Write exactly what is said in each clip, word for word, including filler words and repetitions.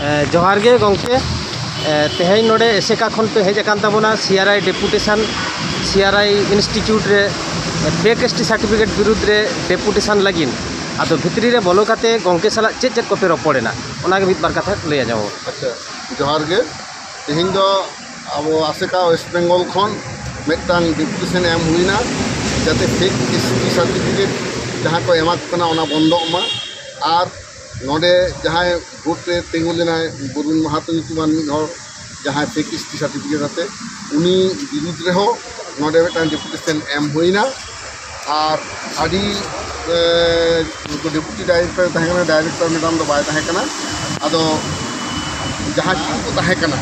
ᱮ, ᱡᱚᱦᱟᱨ ᱜᱮ ᱜᱚᱢᱠᱮ᱾ ᱮ, ᱛᱮᱦᱮᱧ ᱱᱚᱰᱮ ᱮᱥᱮᱠᱟ ᱠᱷᱚᱱ ᱯᱮ ᱦᱮᱡ ᱟᱠᱟᱱ ᱛᱟᱵᱚᱱᱟ, ᱥᱤ ᱟᱨ ᱟᱭ ᱰᱮᱯᱩᱴᱮᱥᱚᱱ, ᱥᱤ ᱟᱨ ᱟᱭ ᱤᱱᱥᱴᱤᱴᱤᱭᱩᱴ ᱨᱮ, ᱮ, ᱯᱷᱮᱠ ᱮᱥ ᱴᱤ ᱥᱟᱨᱴᱤᱯᱷᱤᱠᱮᱴ ᱵᱤᱨᱩᱫᱽ ᱨᱮ ᱰᱮᱯᱩᱴᱮᱥᱚᱱ ᱞᱟᱹᱜᱤᱫ᱾ ᱟᱫᱚ ᱵᱷᱤᱛᱨᱤ ᱨᱮ ᱵᱚᱞᱚ ᱠᱟᱛᱮ ᱜᱚᱢᱠᱮ ᱥᱟᱞᱟᱜ ᱪᱮᱫ ᱪᱮᱫ ᱠᱚᱯᱮ ᱨᱚᱯᱚᱲᱮᱱᱟ, ᱚᱱᱟᱜᱮ ᱢᱤᱫ ᱵᱟᱨ ᱠᱟᱛᱷᱟ ᱞᱟᱹᱭ ᱟᱸᱡᱚᱢ ᱟᱵᱚᱱ᱾ ᱟᱪᱪᱷᱟ, ᱡᱚᱦᱟᱨ ᱜᱮ᱾ ᱛᱮᱦᱮᱧ ᱫᱚ ᱟᱵᱚ ᱟᱥᱮᱠᱟ ᱳᱭᱮᱥᱴ ᱵᱮᱝᱜᱚᱞ ᱠᱷᱚᱱ ᱢᱤᱫᱴᱟᱝ ᱰᱮᱯᱩᱴᱮᱥᱚᱱ ᱮᱢ ᱦᱩᱭᱱᱟ, ᱡᱟᱛᱮ ᱯᱷᱮᱠ ᱮᱥ ᱴᱤ ᱥᱟᱨᱴᱤᱯᱷᱤᱠᱮᱴ ᱡᱟᱦᱟᱸ ᱠᱚ ᱮᱢᱟ ᱠᱚ ᱠᱟᱱᱟ, ᱚᱱᱟ ᱵᱚᱱᱫᱚᱜ ᱢᱟ᱾ ᱟᱨ ᱱᱚᱰᱮ ᱡᱟᱦᱟᱸᱭ ᱵᱷᱳᱴ ᱨᱮ ᱛᱤᱸᱜᱩ ᱞᱮᱱᱟᱭ ᱵᱚᱨᱩᱱ ᱢᱟᱦᱟᱛᱚ ᱧᱩᱛᱩᱢᱟᱱ ᱢᱤᱫ ᱦᱚᱲ, ᱡᱟᱦᱟᱸᱭ ᱯᱷᱮᱠ ᱮᱥ ᱴᱤ ᱥᱟᱨᱴᱤᱯᱷᱤᱠᱮᱴ ᱟᱛᱮ, ᱩᱱᱤ ᱵᱤᱨᱩᱫᱽ ᱨᱮᱦᱚᱸ ᱱᱚᱰᱮ ᱢᱤᱫᱴᱟᱝ ᱰᱮᱯᱩᱴᱮᱥᱚᱱ ᱮᱢ ᱦᱩᱭᱱᱟ᱾ ᱟᱨ ᱟᱹᱰᱤ, ᱮ, ᱩᱱᱠᱩ ᱰᱮᱯᱩᱴᱤ ᱰᱟᱭᱨᱮᱠᱴᱚᱨ ᱛᱟᱦᱮᱸ ᱠᱟᱱᱟ, ᱰᱟᱭᱨᱮᱠᱴᱚᱨ ᱢᱮᱰᱟᱢ ᱫᱚ ᱵᱟᱭ ᱛᱟᱦᱮᱸ ᱠᱟᱱᱟ᱾ ᱟᱫᱚ ᱡᱟᱦᱟᱸ ᱴᱤᱢ ᱠᱚ ᱛᱟᱦᱮᱸ ᱠᱟᱱᱟ,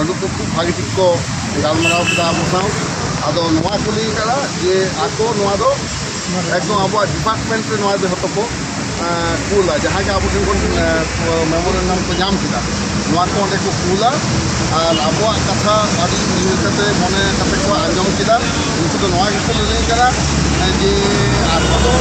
ᱩᱱᱠᱩ ᱠᱷᱩᱵ ᱵᱷᱟᱜᱮ ᱴᱷᱤᱠ ᱠᱚ ᱜᱟᱞᱢᱟᱨᱟᱣ ᱠᱮᱫᱟ ᱟᱵᱚ ᱥᱟᱶ᱾ ᱟᱫᱚ ᱱᱚᱣᱟ ᱠᱚ ᱞᱟᱹᱭ ᱠᱟᱫᱟ ᱡᱮ ᱟᱠᱚ ᱱᱚᱣᱟ ᱫᱚ ᱮᱠᱫᱚᱢ ᱟᱵᱚᱣᱟᱜ ᱰᱤᱯᱟᱨᱴᱢᱮᱱᱴ ᱨᱮ ᱱᱚᱣᱟ ᱫᱚ ᱡᱷᱚᱛᱚ ᱠᱚ, ᱮ, ᱠᱩᱞᱟ, ᱡᱟᱦᱟᱸ ᱜᱮ ᱟᱵᱚ ᱴᱷᱮᱱ ᱠᱷᱚᱱ, ᱮ, ᱢᱮᱢᱳᱨᱮᱱᱰᱟᱢ ᱠᱚ ᱧᱟᱢ ᱠᱮᱫᱟ, ᱱᱚᱣᱟ ᱠᱚ ᱚᱸᱰᱮ ᱠᱚ ᱠᱩᱞᱟ᱾ ᱟᱨ ᱟᱵᱚᱣᱟᱜ ᱠᱟᱛᱷᱟ ᱟᱹᱰᱤ ᱩᱭᱦᱟᱹᱨ ᱠᱟᱛᱮ, ᱢᱚᱱᱮ ᱠᱟᱛᱮ ᱠᱚ ᱟᱸᱡᱚᱢ ᱠᱮᱫᱟ᱾ ᱩᱱᱠᱩ ᱫᱚ ᱱᱚᱣᱟ ᱜᱮᱠᱚ ᱞᱟᱹᱞᱟᱹᱭ ᱠᱟᱱᱟ, ᱮ, ᱡᱮ ᱟᱠᱚ ᱫᱚ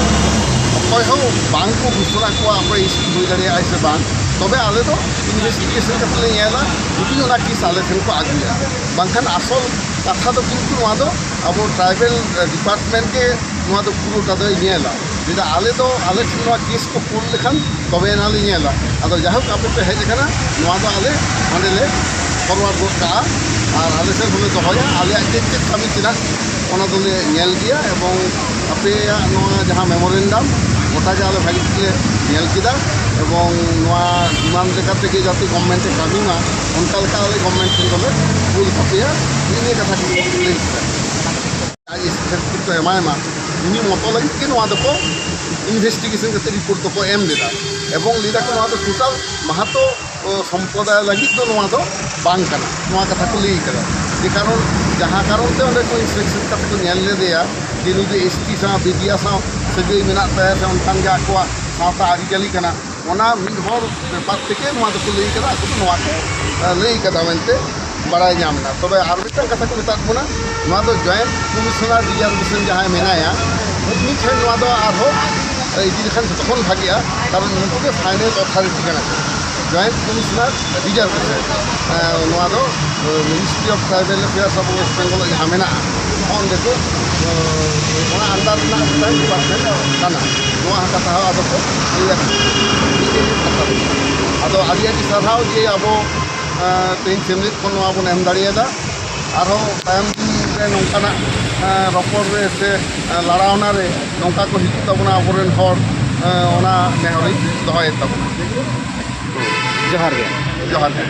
ᱚᱠᱚᱭ ᱦᱚᱸ ᱵᱟᱝ ᱠᱚ ᱜᱷᱳᱥᱚᱱᱟ ᱠᱚᱣᱟ ᱚᱠᱚᱭ ᱮᱥ ᱴᱤ ᱦᱩᱭ ᱫᱟᱲᱮᱭᱟᱜᱼᱟᱭ ᱥᱮ ᱵᱟᱝ᱾ ᱛᱚᱵᱮ ᱟᱞᱮ ᱫᱚ ᱤᱱᱵᱷᱮᱥᱴᱤᱜᱮᱥᱚᱱ ᱠᱟᱛᱮ ᱞᱮ ᱧᱮᱞᱟ, ᱡᱩᱫᱤ ᱚᱱᱟ ᱠᱮᱥ ᱟᱞᱮ ᱴᱷᱮᱱ ᱠᱚ ᱟᱹᱜᱩᱭᱟ᱾ ᱵᱟᱝᱠᱷᱟᱱ ᱟᱥᱚᱞ ᱠᱟᱛᱷᱟ ᱫᱚ ᱠᱤᱱᱛᱩ ᱱᱚᱣᱟ ᱫᱚ ᱟᱵᱚ ᱴᱨᱟᱭᱵᱮᱞ, ᱮ, ᱰᱤᱯᱟᱨᱴᱢᱮᱱᱴ ᱜᱮ ᱱᱚᱣᱟ ᱫᱚ ᱯᱩᱨᱟᱹᱴᱟ ᱫᱚᱭ ᱧᱮᱞᱟ᱾ ᱪᱮᱫᱟᱜ ᱟᱞᱮ ᱫᱚ ᱟᱞᱮ ᱴᱷᱮᱱ ᱱᱚᱣᱟ ᱠᱮᱥ ᱠᱚ ᱠᱩᱞ ᱞᱮᱠᱷᱟᱱ ᱛᱚᱵᱮ ᱮᱱᱟ ᱞᱮ ᱧᱮᱞᱟ᱾ ᱟᱫᱚ ᱡᱟᱭᱦᱳᱠ, ᱟᱯᱮ ᱯᱮ ᱦᱮᱡ ᱟᱠᱟᱱᱟ, ᱱᱚᱣᱟ ᱫᱚ ᱟᱞᱮ ᱦᱟᱸᱰᱮ ᱞᱮ ᱯᱷᱚᱨᱣᱟᱨᱰ ᱜᱚᱫ ᱠᱟᱜᱼᱟ᱾ ᱟᱨ ᱟᱞᱮ ᱥᱮᱫ ᱦᱚᱸᱞᱮ ᱫᱚᱦᱚᱭᱟ, ᱟᱞᱮᱭᱟᱜ ᱪᱮᱫ ᱪᱮᱫ ᱠᱟᱹᱢᱤ ᱛᱮᱱᱟᱜ ᱚᱱᱟ ᱫᱚᱞᱮ ᱧᱮᱞ ᱜᱮᱭᱟ᱾ ᱮᱵᱚᱝ ᱟᱯᱮᱭᱟᱜ ᱱᱚᱣᱟ ᱡᱟᱦᱟᱸ ᱢᱮᱢᱳᱨᱮᱱᱰᱟᱢ, ᱜᱚᱴᱟ ᱜᱮ ᱟᱞᱮ ᱵᱷᱟᱜᱮ ᱴᱷᱤᱠ ᱞᱮ ᱧᱮᱞ ᱠᱮᱫᱟ᱾ ᱮᱵᱚᱝ ᱱᱚᱣᱟ ᱰᱤᱢᱟᱱᱰ ᱞᱮᱠᱟ ᱛᱮᱜᱮ ᱡᱟᱛᱮ ᱜᱚᱵᱷᱢᱮᱱᱴ ᱮ ᱠᱟᱹᱢᱤ ᱢᱟ, ᱚᱱᱠᱟ ᱞᱮᱠᱟ ᱟᱞᱮ ᱜᱚᱵᱷᱢᱮᱱᱴ ᱴᱷᱮᱱ ᱫᱚᱞᱮ ᱠᱩᱞ ᱛᱟᱯᱮᱭᱟ᱾ ᱱᱤᱭᱟᱹ ᱠᱟᱛᱷᱟ ᱠᱚ ᱞᱟᱹᱭ ᱠᱮᱫᱟ᱾ ᱟᱡ ᱥᱟᱨᱴᱤᱯᱷᱤᱠᱮᱴ ᱠᱚ ᱮᱢᱟᱭ ᱢᱟ, ᱩᱱᱤ ᱢᱚᱛᱚ ᱞᱟᱹᱜᱤᱫ ᱜᱮ ᱱᱚᱣᱟ ᱫᱚᱠᱚ ᱤᱱᱵᱷᱮᱥᱴᱤᱜᱮᱥᱚᱱ ᱠᱟᱛᱮ ᱨᱤᱯᱳᱨᱴ ᱫᱚᱠᱚ ᱮᱢ ᱞᱮᱫᱟ᱾ ᱮᱵᱚᱝ ᱞᱟᱹᱭ ᱫᱟᱠᱚ ᱱᱚᱣᱟ ᱫᱚ ᱴᱳᱴᱟᱞ ᱢᱟᱦᱟᱛᱚ, ᱚ, ᱥᱚᱢᱯᱨᱚᱫᱟᱭ ᱞᱟᱹᱜᱤᱫ ᱫᱚ ᱱᱚᱣᱟ ᱫᱚ ᱵᱟᱝ ᱠᱟᱱᱟ, ᱱᱚᱣᱟ ᱠᱟᱛᱷᱟ ᱠᱚ ᱞᱟᱹᱭ ᱠᱟᱫᱟ᱾ ᱡᱮ ᱠᱟᱨᱚᱱ, ᱡᱟᱦᱟᱸ ᱠᱟᱨᱚᱱ ᱛᱮ ᱚᱸᱰᱮ ᱠᱚ ᱤᱱᱥᱯᱮᱠᱥᱚᱱ ᱠᱟᱛᱮ ᱠᱚ ᱧᱮᱞ ᱞᱮᱫᱮᱭᱟ ᱡᱮ ᱱᱩᱭ ᱫᱚ ᱮᱥ ᱴᱤ ᱥᱟᱶ, ᱵᱤᱫᱤᱭᱟ ᱥᱟᱶ ᱥᱟᱹᱜᱟᱹᱭ ᱢᱮᱱᱟᱜ ᱛᱟᱭᱟ ᱥᱮ ᱚᱱᱠᱟᱱ ᱜᱮ ᱟᱠᱚᱣᱟᱜ ᱥᱟᱶᱛᱟ ᱟᱹᱨᱤᱪᱟᱹᱞᱤ ᱠᱟᱱᱟ, ᱚᱱᱟ ᱢᱤᱫ ᱦᱚᱲ ᱵᱮᱯᱟᱨ ᱛᱮᱜᱮ ᱱᱚᱣᱟ ᱫᱚᱠᱚ ᱞᱟᱹᱭ ᱠᱟᱫᱟ, ᱟᱠᱚ ᱫᱚ ᱱᱚᱣᱟ ᱠᱚ, ᱮ, ᱞᱟᱹᱭ ᱠᱟᱫᱟ ᱢᱮᱱᱛᱮ ᱵᱟᱲᱟᱭ ᱧᱟᱢ ᱮᱱᱟ᱾ ᱛᱚᱵᱮ ᱟᱨ ᱢᱤᱫᱴᱟᱝ ᱠᱟᱛᱷᱟ ᱠᱚ ᱢᱮᱛᱟᱫ ᱵᱚᱱᱟ, ᱱᱚᱣᱟ ᱫᱚ ᱡᱚᱭᱮᱱᱴ ᱠᱚᱢᱤᱥᱚᱱᱟᱨ ᱨᱤᱡᱟᱨᱵᱷᱮᱥᱚᱱ ᱡᱟᱦᱟᱸᱭ ᱢᱮᱱᱟᱭᱟ, ᱩᱱᱤ ᱴᱷᱮᱱ ᱱᱚᱣᱟ ᱫᱚ ᱟᱨᱦᱚᱸ ᱤᱫᱤ ᱞᱮᱠᱷᱟᱱ ᱡᱚᱛᱚ ᱠᱷᱚᱱ ᱵᱷᱟᱜᱮᱜᱼᱟ, ᱠᱟᱨᱚᱱ ᱩᱱᱠᱩ ᱜᱮ ᱯᱷᱟᱭᱱᱮᱞ ᱚᱛᱷᱟᱨᱤᱴᱤ ᱠᱟᱱᱟ ᱠᱚ᱾ ᱡᱚᱭᱮᱱᱴ ᱠᱚᱢᱤᱥᱚᱱᱟᱨ ᱨᱤᱡᱟᱨᱵᱷᱮᱥᱚᱱ, ᱱᱚᱣᱟ ᱫᱚ ᱢᱤᱱᱤᱥᱴᱨᱤ ᱚᱯᱷ ᱴᱨᱟᱭᱵᱮᱞ ᱮᱯᱷᱮᱭᱟᱨᱥ ᱟᱵᱚ ᱣᱮᱥᱴ ᱵᱮᱝᱜᱚᱞ ᱡᱟᱦᱟᱸ ᱢᱮᱱᱟᱜᱼᱟ, ᱚᱸᱰᱮ ᱠᱚ, ᱚᱱᱟ ᱟᱱᱰᱟᱨ ᱨᱮᱱᱟᱜ ᱢᱤᱫᱴᱟᱝ ᱰᱤᱯᱟᱨᱴᱢᱮᱱᱴ ᱠᱟᱱᱟ᱾ ᱱᱚᱣᱟ ᱠᱟᱛᱷᱟ ᱦᱚᱸ ᱟᱫᱚ ᱠᱚ ᱞᱟᱹᱭ ᱟᱠᱟᱫᱟ᱾ ᱟᱫᱚ ᱟᱹᱰᱤ ᱟᱹᱰᱤ ᱥᱟᱨᱦᱟᱣ ᱡᱮ ᱟᱵᱚ ᱛᱮᱦᱮᱧ ᱥᱮᱢᱞᱮᱫ ᱠᱷᱚᱱ ᱱᱚᱣᱟ ᱵᱚᱱ ᱮᱢ ᱫᱟᱲᱮᱭᱟᱫᱟ᱾ ᱟᱨᱦᱚᱸ ᱛᱟᱭᱚᱢ ᱫᱤᱱ ᱨᱮ ᱱᱚᱝᱠᱟᱱᱟᱜ ᱨᱚᱯᱚᱲ ᱨᱮ ᱥᱮ ᱞᱟᱲᱟᱣᱱᱟ ᱨᱮ ᱱᱚᱝᱠᱟ ᱠᱚ ᱦᱤᱡᱩᱜ ᱛᱟᱵᱚᱱᱟ ᱟᱵᱚᱨᱮᱱ ᱦᱚᱲ, ᱚᱱᱟ ᱱᱮᱦᱚᱨᱤᱧ ᱫᱚᱦᱚᱭᱮᱫ ᱛᱟᱵᱚᱱᱟ᱾ ᱡᱚᱦᱟᱨ ᱜᱮ᱾ ᱡᱚᱦᱟᱨ ᱜᱮ᱾